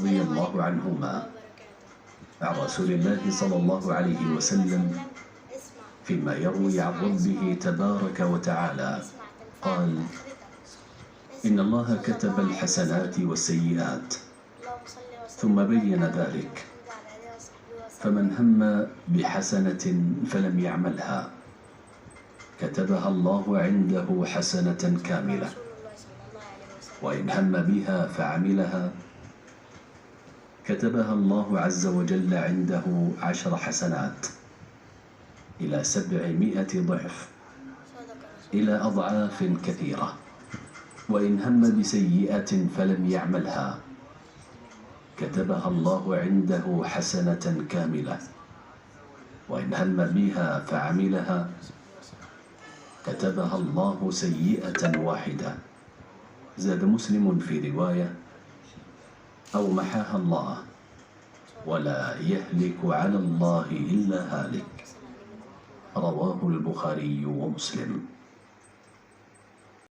رضي السلام الله عليكم ورحمة عنهما الله وبركاته. عن قال رسول رسول الله الله صلى عليه الله صلى عليه الله عليه وسلم وسلم: اسمع فيما يروي عن اسمع اسمع ربه وتنفعك، تبارك وتعالى اسمع تنفعك قال: في آخرتك، إن اسمع الله صلى كتب الله عليه الحسنات وسلم. والسيئات، اللهم صل وسلم ثم وبارك بين على نبينا ذلك، محمد وعلى آله وصحبه فمن وسلم. هم بحسنة فلم يعملها كتبها الله عنده حسنة صدق كاملة، رسول الله صلى الله عليه وسلم. وإن هم بها فعملها كتبها الله عز وجل عنده 10 حسنات إلى 700 ضعف، صدق رسول إلى الله صلى الله أضعاف عليه وسلم. كثيرة. وإن هم بسيئة فلم يعملها كتبها الله عنده حسنة كاملة، وإن هم بها فعملها كتبها الله سيئة واحدة. زاد مسلم في رواية: أو محاها الله، ولا يهلك على الله إلا هالك. رواه البخاري ومسلم.